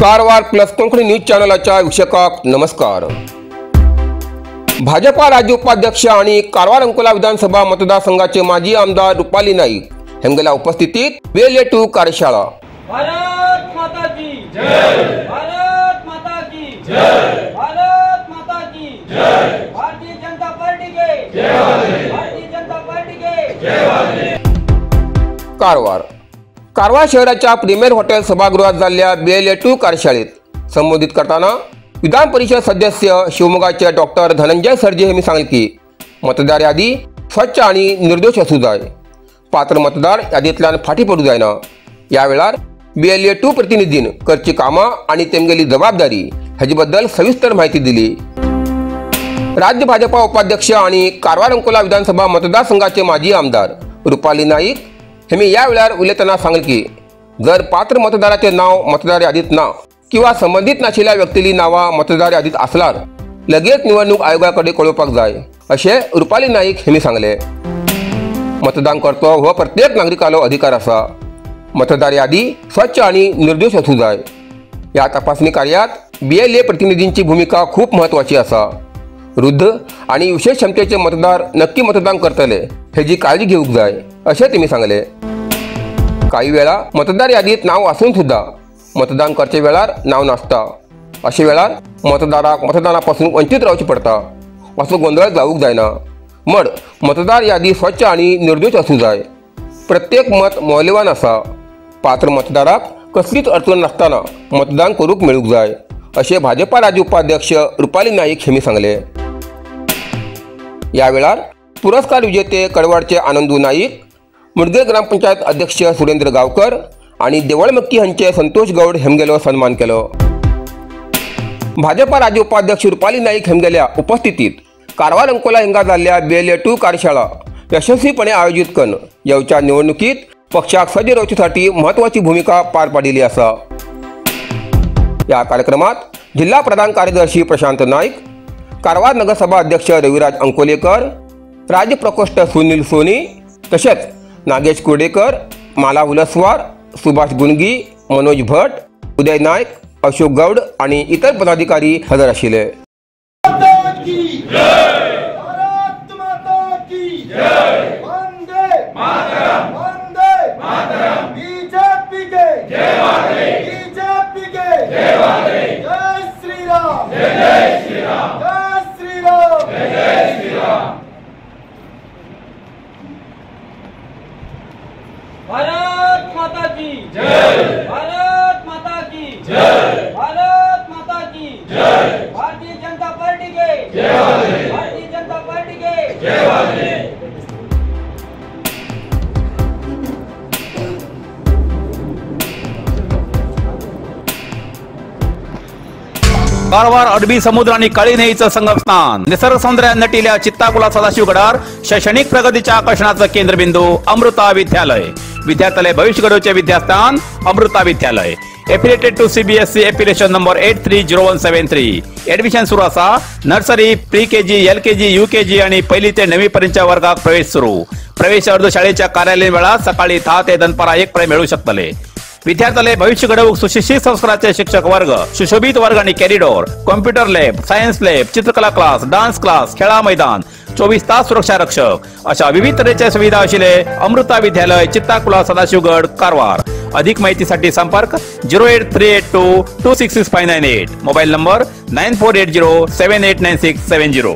Karwar plus Konkani news चॅनलाच्या वीक्षकांक नमस्कार। भाजपा राज्य उपाध्यक्ष आणि कारवार अंकोला विधानसभा मतदारसंघाचे माजी आमदार रुपाली नाईक हेंगेल्या उपस्थितीत बीएलए 2 कार्यशाळा। भारत माता की जय, भारत माता की जय, भारत माता की जय, भारतीय जनता पार्टी के जय, भारतीय जनता पार्टी के जय। कारवार कारवार शहराच्या प्रीमियर हॉटेल सभागृहात झालेल्या बीएलए 2 कार्यशाळेत संबोधित करताना विधान परिषद सदस्य शिवमोगाचे डॉक्टर धनंजय सरजे यांनी सांगितले की मतदार यादी स्वच्छ आणि निर्दोष असू जाय, पात्र मतदार यादींतल्यान फाटी पडू जायना। या वेळार बीएलए 2 प्रतिनिधीन करची कामां आणि तेमगेली जबाबदारी हाजेबद्दल सविस्तर माहिती दिली। राज्य भाजपा उपाध्यक्ष आणि कारवार अंकोला विधानसभा मतदारसंघाचे माजी आमदार रुपाली नाईक हेमी या वेळार उलयतना सांगले की जर पात्र मतदाराचे नाव मतदार यादीत ना किंवा संबंधित नाशिल्ल्या व्यक्तीली नावां मतदार यादीत आसल्यार लगेच निवडणूक आयोगाकडे कळोवपाक जाय अशें रुपाली नाईक हेमी सांगले। मतदान करचो हो प्रत्येक नागरिकालो अधिकार आसा। मतदार यादी स्वच्छ आणि निर्दोष आसूं जाय। ह्या तपासणी कार्यात बीएलए प्रतिनिधींची भूमिका खूप महत्वाची आसा। वृद्ध आणि विशेष क्षमतेचे मतदार नक्की मतदान करतले हेजी काळजी घेवंक जाय अशें तेमी सांगले। काही वेळा मतदार यादीत नाव आसून सुद्धा मतदान करचे वेळार नाव नासता, अशे वेळार मतदाराक मतदानापासून वंचित रावचें पडटा, असो गोंदळ जावंक जायना। म्हण मतदार यादी स्वच्छ आणि निर्दोष आसूं जाय। प्रत्येक मत मौल्यवान आसा। पात्र मतदाराक कसलीच अडचण नासतना मतदान करूंक मेळूंक जाय अशें भाजपा राज्य उपाध्यक्ष रुपाली नाईक हेमी सांगले। या वेळार पुरस्कार विजेते कडवाडचे आनंदू नाईक, मुडगे ग्रामपंचायत अध्यक्ष सुरेंद्र गावकर आणि देवळमक्की हांचे संतोष गौड हेमगेलो सन्मान केलो। भाजपा राज्य उपाध्यक्ष रुपाली नाईक हेमगेल्या उपस्थितीत कारवार अंकोला हिंगा जाल्ल्या बीएलए 2 कार्यशाळा यशस्वीपणे आयोजित करून येवच्या निवडणुकीत पक्षाक सज्ज रावचेसाठी महत्वाची भूमिका पार पाडिल्ली आसा। या कार्यक्रमात जिल्हा प्रधान कार्यदर्शी प्रशांत नाईक, कारवार नगरसभा अध्यक्ष रविराज अंकोलेकर, राज्य प्रकोष्ठ सुनील सोनी, तसेच नागेश कुर्डेकर, माला हुलसवार, सुभाष गुंगी, मनोज भट, उदय नाईक, अशोक गौड आणि इतर पदाधिकारी हजर आशिल्ले। भारत माता की जय, भारत माता की जय, भारत माता की जय, भारतीय जनता पार्टी के जय, भारतीय जनता पार्टी के जय। कारवार अरबी समुद्र आणि काळी न्हंयेचं संगमस्थान, निसर्ग सौंदर्यान नटिल्या चित्ताकुला सदाशिवगडार शैक्षणिक प्रगतीच्या आकर्षणाचं केंद्रबिंदू अमृता विद्यालय। विद्यार्थ्यालय भविष्य घडवचे विद्यास्थान Amruta Vidyalaya. Affiliated to CBSE affiliation number 830173। Admission सुरू आसा। Nursery, pre KG, LKG, UKG आणि पहिली ते 9वी पर्यंतच्या वर्गात प्रवेश सुरू। प्रवेश अर्ज शाळेच्या कार्यालयीन वेळात सकाळी 10 ते दनपारा 1 पर्यंत मिळू शकतले। विद्यार्थ्याले भविष्य घडवूक सुशिक्षित संस्काराचे शिक्षक वर्ग, सुशोभित वर्ग आणि corridor, computer lab, science lab, चित्रकला क्लास, डान्स क्लास, खेळा मैदान, 24 तास सुरक्षा रक्षक अशा विविध तऱ्हेच्या सुविधा असलेले अमृता विद्यालय, चित्ताकुला, सदाशिवगड, कारवार। अधिक माहितीसाठी संपर्क 08382 266598, मोबाईल नंबर 9480 789670।